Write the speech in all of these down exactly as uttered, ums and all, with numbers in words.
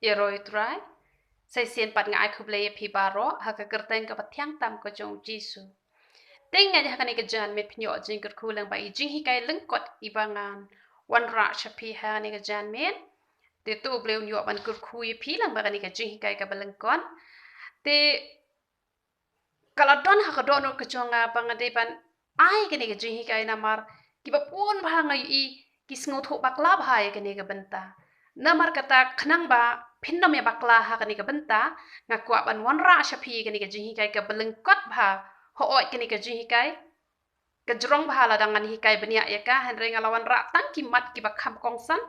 Ïaroh ïa u Trai. Sa shisien pat nga ai khublei ïa phi baroh ha ka kyrteng kaba thiang tam ka jong u Jisu. Te nga ïa ha kane ka janmiet phin ïoh jingkyrkhu lang bad i jinghikai lyngkot iba ngan wanrah sha phi ha kane ka janmiet. Te to U Blei un ïoh ban kyrkhu ïa phi lang bad kane ka jinghikai kaba lyngkot. Te ka la don ha ka dohnud ka jong nga ba nga dei ban ai kane ka jinghikai namar kiba bun bha nga ïohi ki sngewthuh bakla bha ïa kane ka bynta. Namar kata khnang ba phin nym ïa bakla ha kane ka bynta, nga kwah ban wanrah sha phi kane ka jinghikai kaba lyngkot bha. Hooid kane ka jinghikai ka jrong bha lada ngan hikai bniah ïa ka, hynrei nga la wanrah tang ki mat kiba kham kongsan,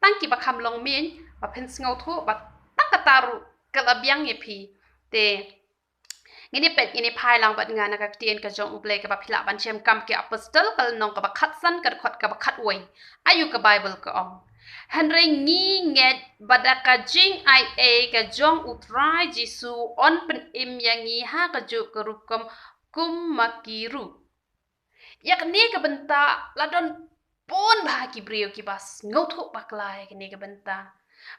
tang kiba kham long miej, ba phin sngewthuh, ba tang kata ruh ka la biang ïa phi. Te ngin ïa peit, ngin ïa phai lang bad nga na ka ktien ka jong U Blei kaba phi lah ban shem Kam ki Apostol, ka lynnong kaba khatsan, ka dkhot kaba khatwei. Aïu ka Baibl ka ong: Hynrei ngi ngeit ba da ka jingaiei ka jong U Trai Jisu yn pynim ïa ngi ha kajuh ka rukom kum ma ki ruh. Ïa kane ka bynta la don bun bha ki briew kiba sngewthuh bakla ïa kane ka bynta.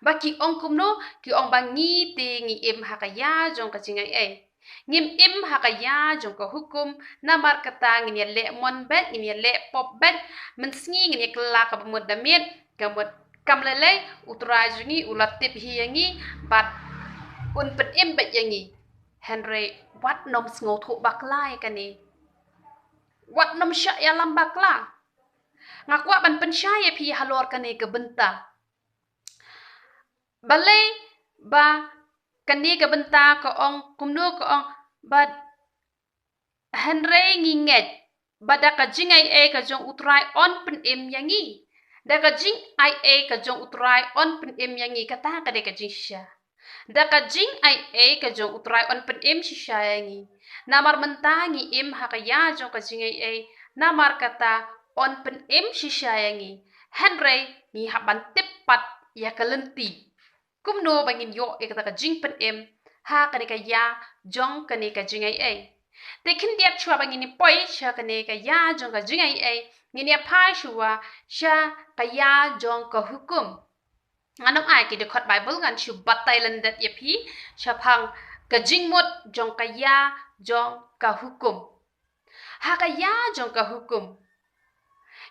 Ba ki ong kumno, ki ong ba ngi te ngi im ha ka ïa jong ka jingaiei. Ngim im ha ka ïa jong ka hukum, namar kata ngin ïa leh mon beit, ngin ïa leh pop beit, mynsngi ngin ïa kylla kaba mut da miet, ka mut kam lei lei, U Trai jong ngi u la tip hi ïa ngi, bad un pynim beit ïa ngi. Hynrei wat nym sngewthuh bakla ïa kane. Wat nym shah ïalam bakla. Nga kwah ban pynshai ïa phi halor kane ka bynta. Balei ba kane ka bynta ka ong kumno, ka ong ba hynrei ngi ngeit ba da ka jingaiei ka jong U Trai yn pynim ïa ngi. Da ka jingaiei ka jong U Trai yn pynim ïa ngi, kata ka dei ka jingshisha. Da ka jingaiei ka jong U Trai yn pynim shisha ïa ngi. Namar mynta ngi im ha ka ïa jong ka jingaiei, namar kata yn pynim shisha ïa ngi. Hynrei ngi hap ban tip pat ïa ka lynti kumno ba ngin ïoh ïa kata ka jingpynim ha kane ka ïa jong kane ka jingaiei. Te khyndiat shuwa ba ngin ïa poi sha kane ka ïa jong ka jingaiei, ngin ïa phai shuwa sha ka ïa jong ka hukum. Ngan ym ai ki dkhot Baibl, ngan shu batai lyndet ïa phi shaphang ka jingmut jong ka ïa jong ka hukum. Ha ka ïa jong ka hukum,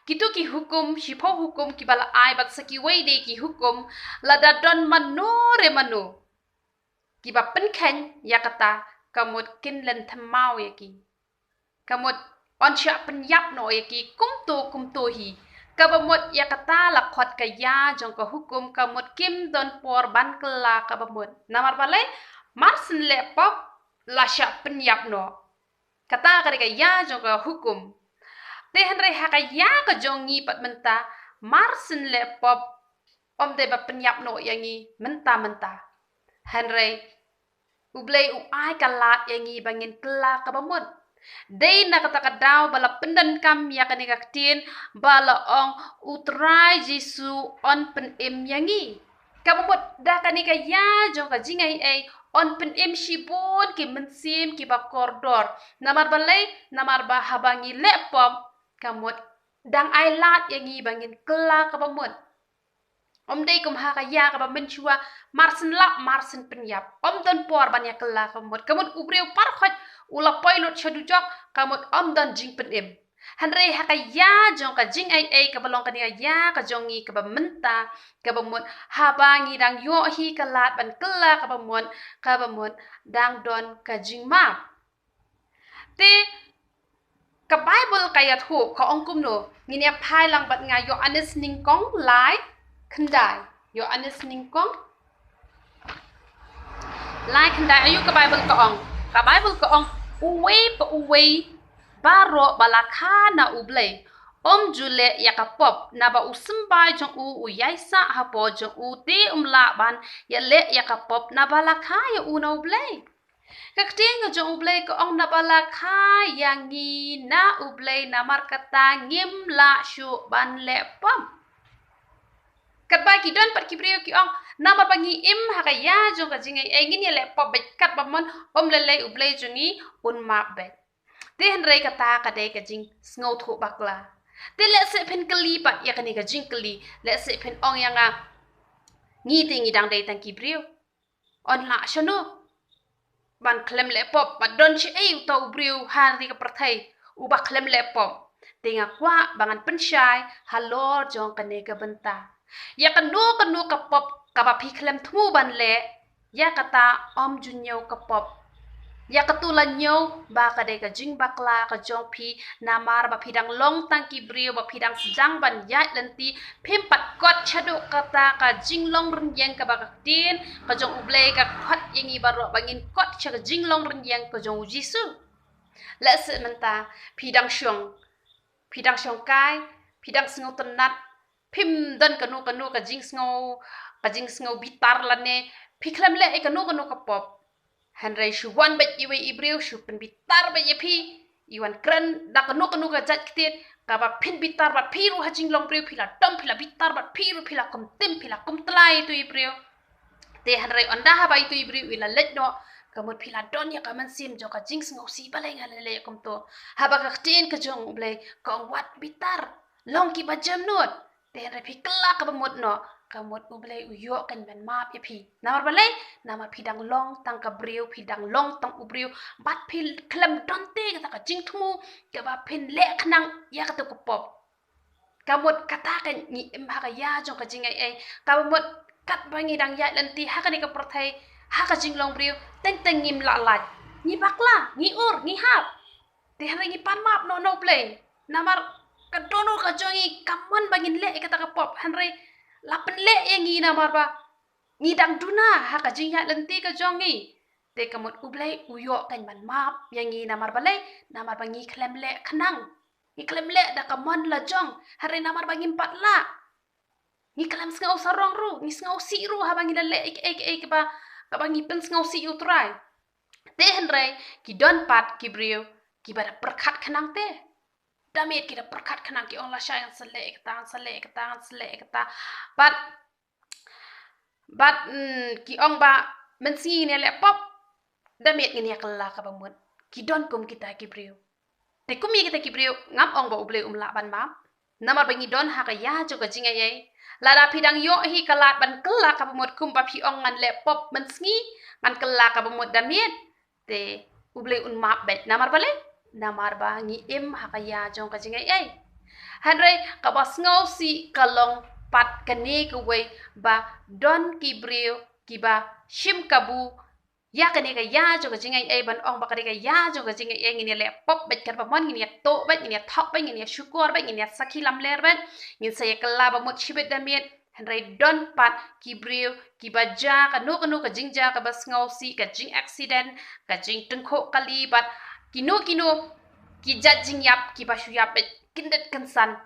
kito ki hukum, shiphew hukum kiba la ai, bad sa kiwei de ki hukum, lada don mano re mano kiba pynkheiñ ïa kata, ka mut kin lynthem maw ïa ki. Ka mut yn shah pynïap noh ïa ki kumto kumto hi. Kaba mut ïa kata la khot ka ïa jong ka hukum, ka mut kim don por ban kylla kaba mut. Namar balei? Mar syn leh pop la shah pynïap noh. Kata ka dei ka ïa jong ka hukum. Te hynrei ha ka ïa ka jong ngi pat mynta, mar syn leh pop, ym dei ba pynïap noh ïa ngi mynta mynta. Hynrei U Blei u ai ka lad ïa ngi ba ngin kylla kaba mut. Dei na kata ka daw ba la pyndonkam ïa kane ka ktien, ba la ong U Trai Jisu yn pynim ïa ngi. Kaba mut da kane ka ïa jong ka jingaiei yn pynim shibun ki mynsiem kiba kordor. Namar balei? Namar ba haba ngi leh pop, ka mut dang ai lad ïa ngi ba ngin kylla kaba mut. Ym dei kum ha ka ïa kaba mynshuwa, mar syn lap mar syn pynïap. Ym don por ban ïa kylla kaba mut. Ka mut u briew parkhoit u la poi lut sha dujok, ka mut ym don jingpynim. Hynrei ha ka ïa jong ka jingaiei kaba long kane ka ïa ka jong ngi kaba mynta, kaba mut haba ngi dang ïoh hi ka lad ban kylla kaba mut, kaba mut dang don ka jingmap. Te ka Baibl ka ïathuh, ka ong kumno, ngin ïa phai lang bad nga Ïoannis nyngkong lai khyndai. Ïoannis nyngkong lai khyndai, aïu ka Baibl ka ong? Ka Baibl ka ong, uwei pa uwei baroh ba la kha na U Blei, ym ju leh ïa ka pop, naba u symbai jong u u ïaisah hapoh jong u, te um lah ban ïaleh ïa ka pop, naba la kha ïa u na U Blei. Ka ktien ka jong U Blei ka ong naba la kha ïa ngi na U Blei, namar kata ngim lah shuh ban leh pop. Katba ki don pat ki briew ki ong, namar ba ngi im ha ka ïa jong ka jingaiei, ngin ïaleh pop beit katba mon, ym lei lei U Blei jong ngi un map beit. Te hynrei kata ka dei ka jingsngewthuh bakla. Te lehse phin kylli pat ïa kane ka jingkylli, lehse phin ong ïa nga, Ngi te ngi dang dei tang ki briew. Yn lah shano ban khlem leh pop, ba don shi ei uta u briew ha ri ka pyrthei uba khlem leh pop. Te nga kwah ba ngan pynshai halor jong kane ka bynta. Ïa kano kano ka pop kaba phi khlem thmu ban leh, ïa kata ym ju ñiew ka pop. Ïa katu la ñiew ba ka dei ka jingbakla ka jong phi, namar ba phi dang long tang ki briew, ba phi dang sdang ban ïaid lynti, phim pat kot shaduh kata ka jinglong rynïeng kaba ka ktien ka jong U Blei ka khot ïa ngi baroh ba ngin kot sha ka jinglong rynïeng ka jong U Jisu. Lehse mynta phi dang shong, phi dang shong kai, phi dang sngew tynnat, phim don kano kano ka jingsngew, ka jingsngew bitar lane phi khlem leh ïa kano kano ka pop. Hynrei shu wan beit iwei i briew shu pynbitar beit ïa phi, i wan kren da kano kano ka jait ktien kaba pynbitar bad phi ruh ha jinglong briew, phi la dom, phi la bitar bad phi ruh, phi la kumtim, phi la kumtlai ïa itu i briew. Te hynrei ynda haba itu i briew i la leit noh, ka mut phi la don ïa ka mynsiem jong ka jingsngewsih, balei nga la leh kumto. Haba ka ktien ka jong U Blei ka ong wat bitar, long kiba jemnud. Te hynrei phi kylla kaba mut noh, ka mut U Blei u ïoh kan ban map ïa phi. Namar balei? Namar phi dang long tang ka briew, phi dang long tang u briew, bad phi khlem don te kata ka jingthmu kaba phin leh khnang ïa kata ka pop. Ka mut kata ka ngi im ha ka ïa jong ka jingaiei. Kaba mut katba ngi dang ïaid lynti ha kane ka pyrthei, ha ka jinglong briew, teng teng ngim lah lait. Ngi bakla, ngi ur, ngi hap. Te hynrei ngi pan map noh na U Blei. Namar ka dohnud ka jong ngi ka mon ba ngin leh ïa kata ka pop, hynrei la pynleh ïa ngi namar ba ngi dang duna ha ka jingïaid lynti ka jong ngi. Te ka mut U Blei u ïoh kan ban map ïa ngi namar balei? Namar ba ngi khlem leh khnang. Ngi khlem leh da ka mon la jong, hynrei namar ba ngim pat lah. Ngi khlem sngew sarong ruh, ngi sngewsih ruh haba ngi la leh ei ei ei kaba, kaba ngi pynsngewsih ïa U Trai. Te hynrei ki don pat ki briew kiba da pyrkhat khnang te. Da miet ki da pyrkhat khnang, ki ong lashai ngan sa leh kata, ngan sa leh kata, ngan sa leh kata. Bad, bad, mm, ki ong ba mynsngi ngin ïa leh pop, da miet ngin ïa kylla kaba mut. Ki don kum kita ki briew. Te kum ïa kita ki briew ngam ong ba U Blei um lah ban map. Namar ba ngi don ha ka ïa jong ka jingaiei. Lada phi dang ïoh hi ka lad ban kylla kaba mut kumba phi ong ngan leh pop mynsngi, ngan kylla kaba mut da miet, te U Blei un map beit. Namar balei? Namar ba ngi im ha ka ïa jong ka jingaiei. Hynrei kaba sngewsih ka long pat kane kawei ba don ki briew kiba shim kabu ïa kane ka ïa jong ka jingaiei, ban ong ba kane ka ïa jong ka jingaiei ngin ïa leh pop beit katba mon, ngin ïa tuh beit, ngin ïa thok beit, ngin ïa shukor beit, ngin ïa sakhi lamler beit, ngin sa ïa kylla ba mut shibit da miet. Hynrei don pat ki briew kiba jia kano kano ka jingjia kaba sngewsih, ka jingaccident, ka jingtyngkhuh kali bad kino kino ki jait jingïap kiba shu ïap beit kyndit kynsan.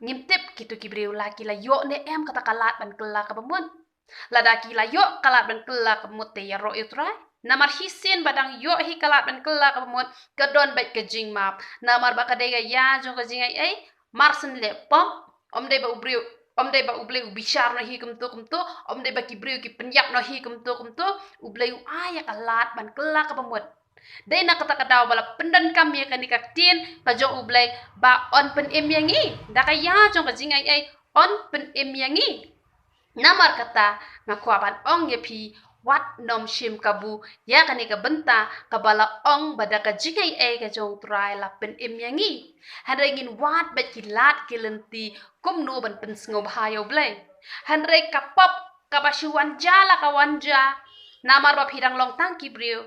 Ngim tip kito ki briew la ki la ïoh ne em kata ka lad ban kylla kaba mut. Lada ki la ïoh ka lad ban kylla kaba mut te ïaroh ïa U Trai. Namar shisien ba dang ïoh hi ka lad ban kylla kaba mut, ka don beit ka jingmap. Namar ba ka dei ka ïa jong ka jingaiei, mar shen leh pop, ym dei ba u briew, ym dei ba U Blei u bishar noh hi kumto kumto, ym dei ba ki briew ki pynïap noh hi kumto kumto, U Blei u ai ïa ka lad ban kylla kaba mut. Dei na kata ka daw ba la pyndonkam ïa kane ka ktien ka jong U Blei ba yn pynim ïa ngi. Da ka ïa jong ka jingaiei yn pynim ïa ngi. Namar kata nga kwah ban ong ïa phi, wat nym shim kabu ïa kane ka bynta kaba la ong ba da ka jingaiei ka jong U Trai la pynim ïa ngi. Hynrei ngin wad beit ki lad ki lynti kumno ban pynsngewbha ïa U Blei. Hynrei ka pop kaba shu wan jia la ka wan jia. Namar ba phi dang long tang ki briew,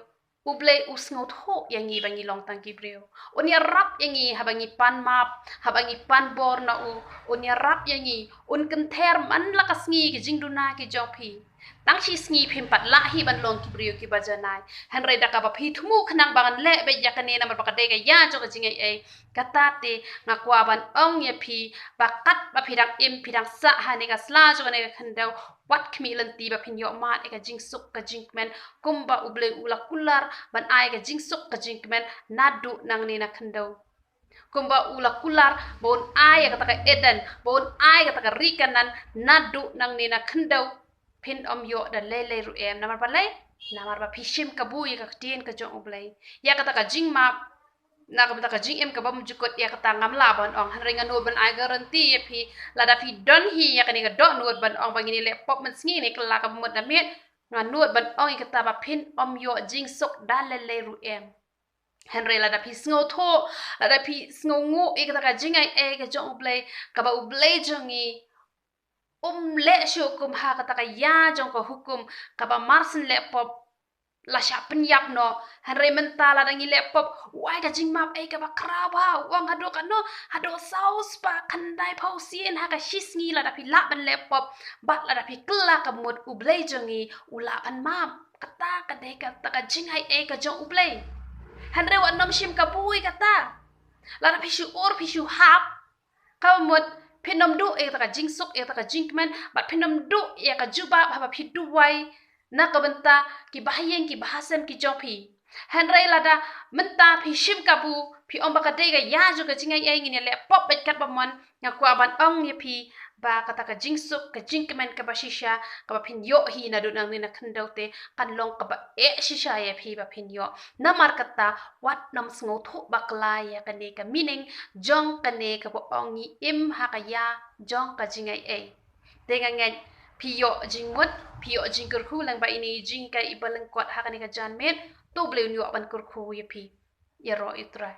U Blei u sngewthuh ïa ngi ba ngi long tang ki briew. Un ïarap ïa ngi haba ngi pan map, haba ngi pan bor na u. Un ïarap ïa ngi, un kynther man la ka sngi ki jingduna ki jong phi. Tang shi sngi phim pat lah hi ban long ki briew kiba janai. Hynrei da kaba phi thmu khnang ba ngan leh beit ïa kane namar ba ka dei ka ïa jong ka jingaiei. Kata te nga kwah ban ong ïa phi ba katba phi dang im, phi dang sah ha ne ka sla jong kane ka khyndew, wat khmih lynti ba phin ïoh mad ïa ka jingsuk ka jingkmen, kumba U Blei u la kular ban ai ka jingsuk ka jingkmen naduh nangne na khyndew. Kumba u la kular ba un ai ïa kata ka Eden, ba un ai ïa kata ka ri Kanaan naduh nangne na khyndew, phin ym ïoh da lei lei ruh em. Namar balei? Namar ba phi shim kabu ïa ka ktien ka jong U Blei. Ïa kata ka jingmap Na ka bynta ka jingim kaba mjukut ïa kata ngam lah ban ong, hynrei nga nud ban ai guarantee ïa phi, lada phi don hi ïa kane ka dohnud ban ong ba ngin ïaleh pop mynsngi ne kylla kaba mut na miet, nga nud ban ong ïa kata ba phin ym ïoh jingsuk da lei lei ruh em. Hynrei lada phi sngewthuh, lada phi sngewnguh ïa kata ka jingai ei ka jong U Blei, kaba U Blei jong ngi um leh shuh kum ha kata ka ïa jong ka hukum kaba mar shen leh pop la shah pynïap noh. Hynrei mynta lada ngi leh pop, u ai ka jingmap ei kaba khraw bha, u ong haduh katno, haduh saw spah khyndai phew sien ha ka shisngi lada phi lah ban leh pop, bad lada phi kylla ka mut U Blei jong ngi u lah ban map. Kata ka dei kata ka jingai ei ka jong U Blei. Hynrei wat nym shim kabu ïa kata. Lada phi shu ur phi shu hap, ka mut phin ym duh ïa kata ka jingsuk, ïa kata ka jingkmen, bad phin ym duh ïa ka jubab haba phi duwai na ka bynta ki bahaïing ki bahasem ki jong phi. Hynrei lada mynta phi shim kabu, phi ong ba ka dei ka ïa jong ka jingai ei, ngin ïaleh pop beit katba mon, nga kwah ban ong ïa phi ba kata ka jingsuk, ka jingkmen kaba shisha kaba phin ïoh hi naduh nangne na khyndew te kan long kaba eh shisha ïa phi ba phin ïoh. Namar kata wat nym sngewthuh bakla ïa kane ka meaning jong kane kaba ong ngi im ha ka ïa jong ka jingai ei. Te nga ngeit phi ïoh jingmut, phi ïoh jingkyrkhu lyngba ine i jinghikai iba lyngkot ha kane ka janmiet. To U Blei un ïoh ban kyrkhu ïa phi. Ïaroh ïa U Trai.